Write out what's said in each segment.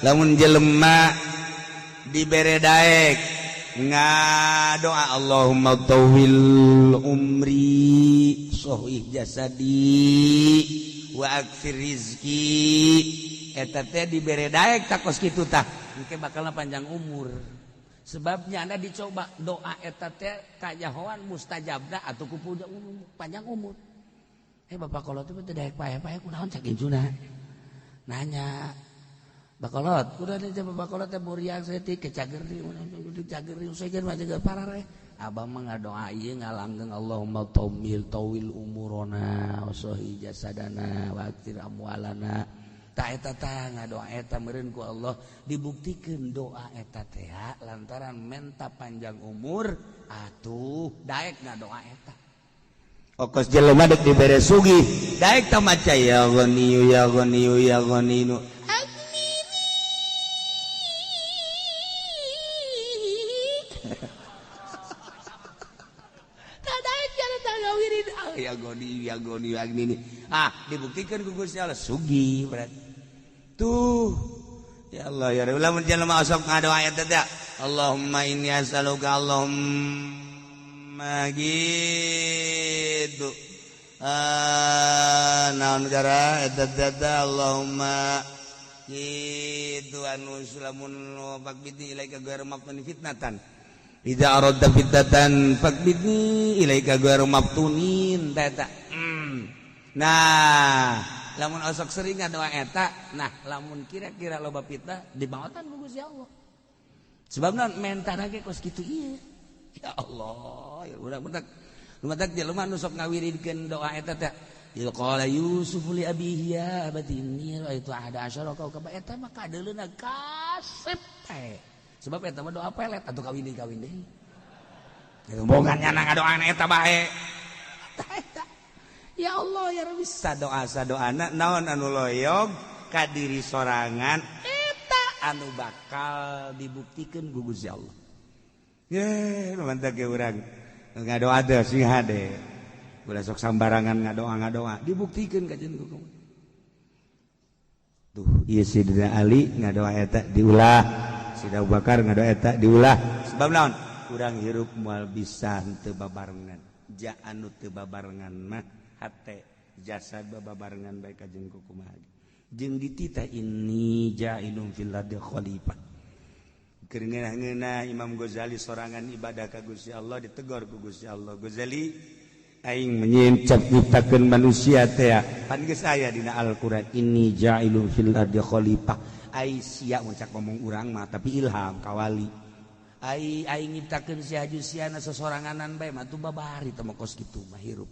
Lamun jelema dibere daek ngadoa, "Allahumma tawwil umri, sohih jasadi, wa aktsir rizki," eta teh dibere daek tah kos kitu tah engke bakal panjang umur. Sebabnya anda dicoba doa eta teh kajahoan mustajabna atau ku panjang umur. Eh, Bapak kolot itu daek paeh-paeh kunaon, cak incuna nanya. Bakolot, udah nih, bapak kolot teh muriang saeutik ke cager di cager di sejen mah juga parah. Abah mah ngadoa ieu ngalanggeng, "Allahumma tawil tawil umurona wa sahih jasadana wa aktsir amwalana." Ta eta tah ngadoa eta meureun ku Allah dibuktikeun doa eta teh, lantaran menta panjang umur atuh daek ngadoa eta. Okos jelema dek dibere sugih daek tah maca, "Ya Ghaniyu, ya Ghaniyu, ya Ghaniyu." Agnini. Tak daek jalan tangga wirid. Ah, "Ya Ghaniyu, ya Ghaniyu, agnini." Ah, dibuktikan ku Gusti Allah sugih berarti. Tuh. Ya Allah ya Rabbi, lamun jelema osok ngadoa eta teh, "Allahumma inni as'aluka, Allahumma," gitu. Ah, naon gara eta teh, Allahumma gitu anu lamun faqbidni ilaika ghairu maftuni fitnatan, idza aradta fitnatan faqbidni ilaika ghairu maftunin eta. Nah, lamun osok sering ngadoa eta, nah, lamun kira-kira loba fitnah dimaotan ku Gusti Allah, sebab naon, mentana ge kos kitu ieu. Ya Allah ya, urang budak lumatak jelema nu sok ngawiridkeun doa eta teh, "Idz qala Yusuf li abihi ya abati inni ra'aitu ahada asyara kaukaba," eta mah kadeuleuna kasep teh, sebab eta mah doa pelet atuh, kawin deui, kawin deui. Bogan nyana ngadoana eta bae. Ya Allah ya Rabbi, sadoa sadoana naon anu loyog ka diri sorangan eta anu bakal dibuktikan ku Gusti Allah. Ye, mantap ge urang ngadoa teh sing hade. Ulah sok sambarangan ngadoa ngadoa, dibuktikan kajian ku. Tuh, ieu Sidina Ali ngadoa eta diulah, Sidina Abu Bakar ngadoa eta diulah. Sebab naon? Urang hirup moal bisa henteu babarengan. Ja anu teu babarengan mah hate jasad babarengan bae kajeun ku kumaha. Jeung dititah, "Inni ja'ilun fil ardi khalifah." Keur ngeunah-ngeunah Imam Ghazali sorangan ibadah ka Gusti Allah, ditegor ku Gusti Allah. "Ghazali, aing menyincap nyiptakeun manusia teh pan geus aya dina Al-Qur'an, inni ja'ilun fil ardi khalifah. Ai sia," mun cak ngomong urang mah, tapi ilham kawali, "ai aing nyiptakeun sia aju siana sesoranganan bae mah tuh babari teh mah kos kitu mah hirup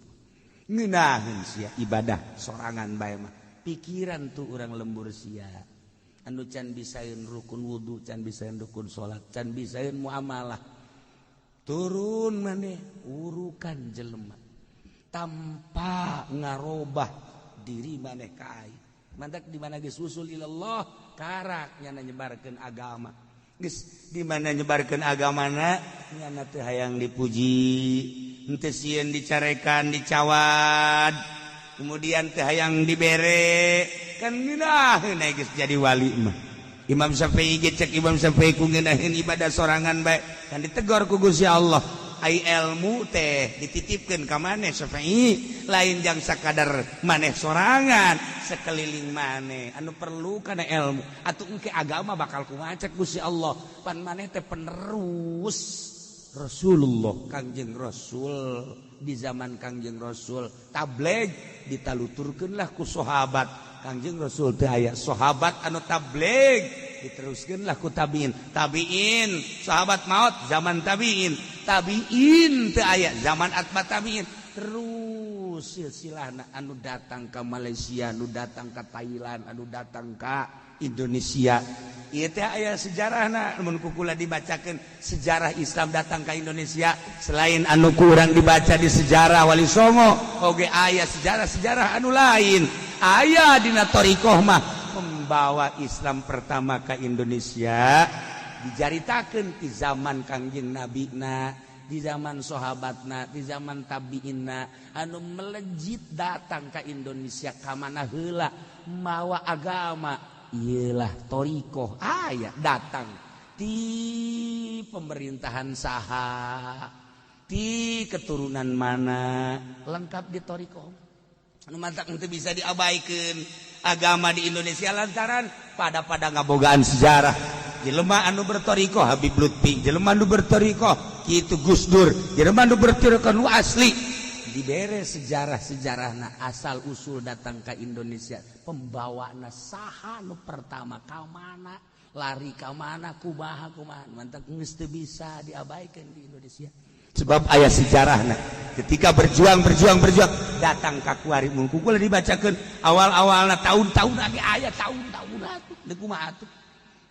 ngeunaheun sia ibadah sorangan bae mah." Pikiran tuh urang lembur sia anu can bisaeun rukun wudu, can bisaeun rukun salat, can bisaeun muamalah, turun maneh urukan jelema tanpa ngarobah diri maneh ka aing. Mantak di mana geus usul ilallah, karak nyana nyebarkeun agama. Geus di mana nyebarkeun agamana, nyana teu hayang dipuji, henteu sieun dicarekan, dicawad, kemudian teu hayang dibere, kan ngeunaheun geus jadi wali mah. Imam Syafi'i ge, cek Imam Syafi'i, ku ngeunaheun ibadah sorangan bae, kan ditegor ku Gusti Allah. Ai ilmu teh dititipkeun ka maneh, Syafi'i, lain jang sakadar maneh sorangan, sekeliling maneh anu perlu kana ilmu atuh engke agama bakal kumaha? Cek Gusti Allah, pan maneh teh penerus Rasulullah, Kangjeng Rasul. Di zaman Kangjeng Rasul tabligh ditaluturkeun lah ku sahabat. Kangjeng Rasul teh aya, sahabat anu tabligh diteruskeun lah ku tabiin. Tabiin, sahabat maut, zaman tabiin, tabiin teu aya, zaman atba tabiin, terus silsilahna anu datang ke Malaysia, anu datang ke Thailand, anu datang ke Indonesia. Ieu teh aya sejarahna mun ku kula dibacakeun sejarah Islam datang ke Indonesia. Selain anu kurang dibaca di sejarah Wali Songo, oge aya sejarah-sejarah anu lain. Aya dina thoriqoh mah, pembawa Islam pertama ke Indonesia dicaritakeun di zaman Kangjeng Nabi na, di zaman sahabatna, di zaman tabiinna. Anu melejit datang ke Indonesia ka mana heula mawa agama. Iyalah thoriqoh aya datang di pemerintahan saha, di keturunan mana, lengkap di thoriqoh. Anu matak itu bisa diabaikan agama di Indonesia lantaran pada pada ngabogaan sejarah. Jelema anu berthoriqoh Habib Lutfi, jelema anu berthoriqoh kitu Gus Dur, jelema anu berthoriqoh nu asli dibere sejarah-sejarahna, asal usul datang ke Indonesia, pembawana saha, nu pertama ka mana, lari ka mana, kumaha kumaha. Matak geus teu bisa diabaikan di Indonesia sebab aya sejarahna. Ketika berjuang, berjuang, berjuang, datang ka kuari, mun ku kula dibacakeun awal-awalna, tahun-tahun lagi aya tahun-tahun atuh deuk kumaha atuh.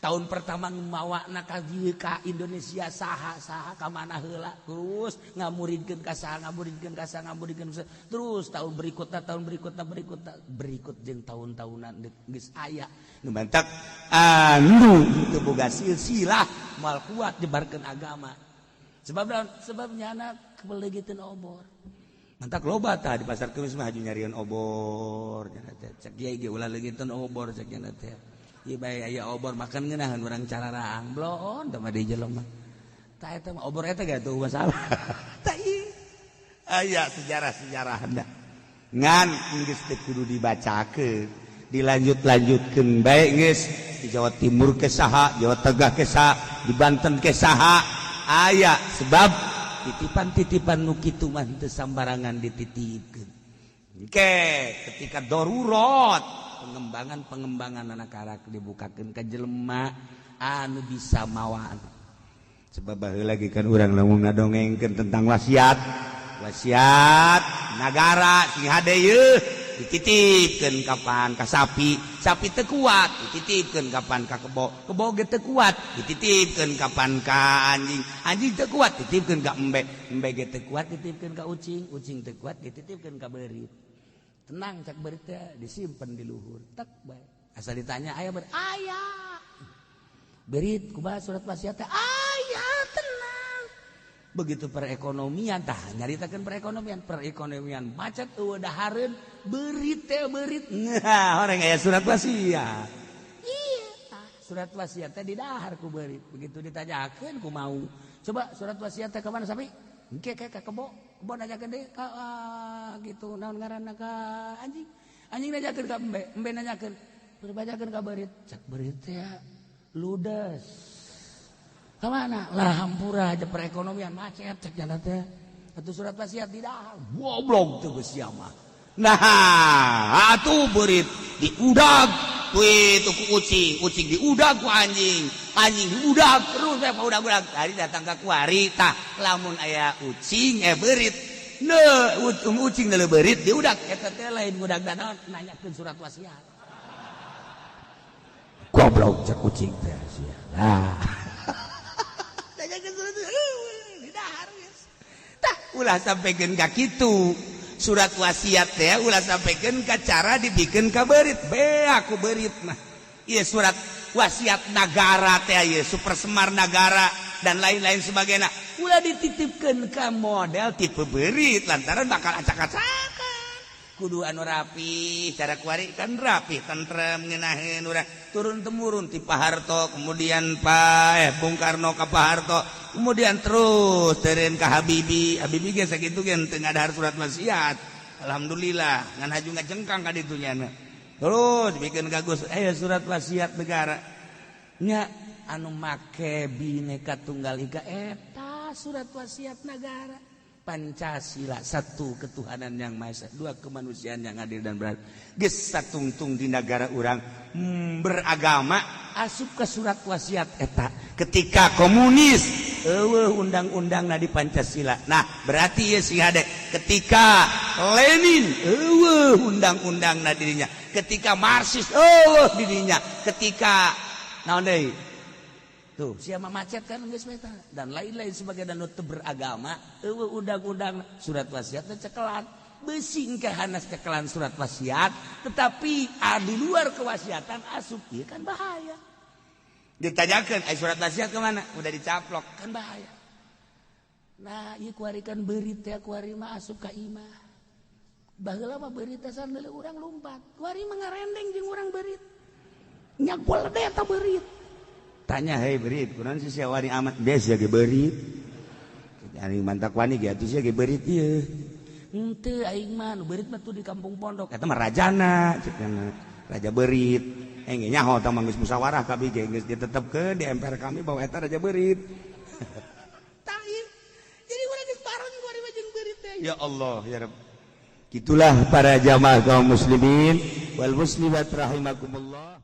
Tahun pertama mawana ka dieu ka Indonesia saha, saha, ka mana heula, terus ngamuridkeun ka saha, ngamuridkeun ka saha, ngamuridkeun ka saha. Terus tahun berikutnya, tahun berikutnya, berikutnya, berikut jeung tahun-tahunan geus aya. Nu matak anu teu boga silsilah moal kuat nyebarkeun agama. Sebab naon? Sebab nyana kebelegiteun obor. Matak loba tah di Pasar Kemis mah haju nyarian obor nya teh. Cek kiai ge ulah leugiteun obor, cek nya teh. Ieu bae aya obor makan ngeunaheun urang cararaang bloon teh mah di jelema. Tah, eta mah obor eta ge tuh masalah. Tah, ieu aya sejarah-sejarahna. Ngan geus teu kudu dibacakeun, dilanjut-lanjutkeun bae geus. Di Jawa Timur ke saha, Jawa Tengah ke saha, di Banten ke saha aya, sebab titipan-titipan nu kitu mah teu sambarangan dititipkeun. Oke, ketika darurat pengembangan-pengembangan anak karak dibukakeun ka jelema anu bisa mawa. Sebab baheula lagi kan urang lamun ngadongengkeun tentang wasiat, wasiat nagara sing hade yeuh dititipkeun kapan ka sapi, sapi teu kuat dititipkeun kapan ka kebo, kebo ge teu kuat dititipkeun kapan ka anjing, anjing teu kuat dititipkeun ka embe, embe ge teu kuat dititipkeun ka ucing, ucing teu kuat dititipkeun ka beurit. Tenang, cak beurit teh, disimpen di luhur tek bae. Asal ditanya aya ber aya beurit, kumaha surat wasiat teh? Aya, tenang. Begitu perekonomian tah nyaritakeun perekonomian, perekonomian macet, eueuh dahareun, beurit teh beurit. Nah, orang aya surat wasiat. Iya tah, surat wasiat teh didahar ku beurit. Begitu ditanyakeun ku mau, coba surat wasiat teh ka mana sapi? Engke ke ka kebo, kebo nanyakeun deui ka gitu naon ngaranna, ka anjing, anjing nanyakeun ka embe, embe nanyakeun, bacakeun ka beurit. Cak beurit teh ludes. Kemana lah, hampura aja, perekonomian macet, cek jalan teh atau surat wasiat tidak. Goblok tuh geus mah. Nah, atuh beurit diudag ku itu ku ucing, ucing diudag ku anjing, anjing diudag terus bae udag-udag. Tadi datang ka kuari tah, lamun aya ucing beurit ne ucing ne beurit diudag eta teh lain ngudag naon, nanyakeun surat wasiat. Goblok, cek ucing teh sia. Nah, nanyakeun surat didahar geus. Tah, ulah sampaikan ka kitu surat wasiat teh, ulah sampaikan ka cara dibikin ka beurit be aku beurit mah. Ieu surat wasiat nagara teh, ieu Super Semar nagara dan lain-lain sebagainya, ulah dititipkeun ka model tipe beurit lantaran bakal acak-acakan. Kudu anu rapi. Cara kuari kan rapi, tentrem, ngenaheun urang turun temurun ti Pak Harto, kemudian Pak Bung Karno ka Pak Harto, kemudian terus teren ka Habibie. Habibie ge sakitu ge teu ngadahar surat wasiat, alhamdulillah, ngan haju ngajengkang ka ditu nya. Terus bikin ka Gus surat wasiat negara nya anu make Bineka Tunggal Ika eta surat wasiat negara Pancasila, satu ketuhanan yang maha esa, dua kemanusiaan yang adil dan beradab. Geus satungtung di negara urang beragama asup ke surat wasiat eta. Ketika komunis eueuh undang-undang di Pancasila. Nah, berarti ya sing hade. Ketika Lenin eueuh undang-undang na dirinya, ketika Marxis eueuh dirinya, ketika naon deui tuh siapa macet kan geus meta dan lain-lain sebagai dan teu beragama eueuh undang-undang surat wasiat teh cekelan besing ke hanas cekelan surat wasiat, tetapi di luar kewasiatan asup ieu kan bahaya. Ditanyakan ai surat wasiat kemana, udah dicaplok kan bahaya. Nah, ieu kuari kan beurit teh, kuari mah asup ka imah. Baheula mah beurit teh sandal urang lumpat, kuari mah ngarendeng jeung urang beurit. Nyagol deh eta beurit. Tanya, "Hei beurit, kunaon sih sia wani amat?" "Dia sia ge beurit." Aing mantak wani ge atuh, sia ge beurit ieu. "Henteu, aing mah nu beurit mah tuh di kampung pondok. Eta mah rajana," cek raja beurit. Eh, nyaho tah mah geus musyawarah kami ge, geus ditetepkeun di MPR kami bahwa eta raja beurit. Jadi urang geus bareng kuari jeung beurit teh. Ya Allah, ya Rabb. Itulah para jamaah kaum muslimin wal muslimat rahimakumullah.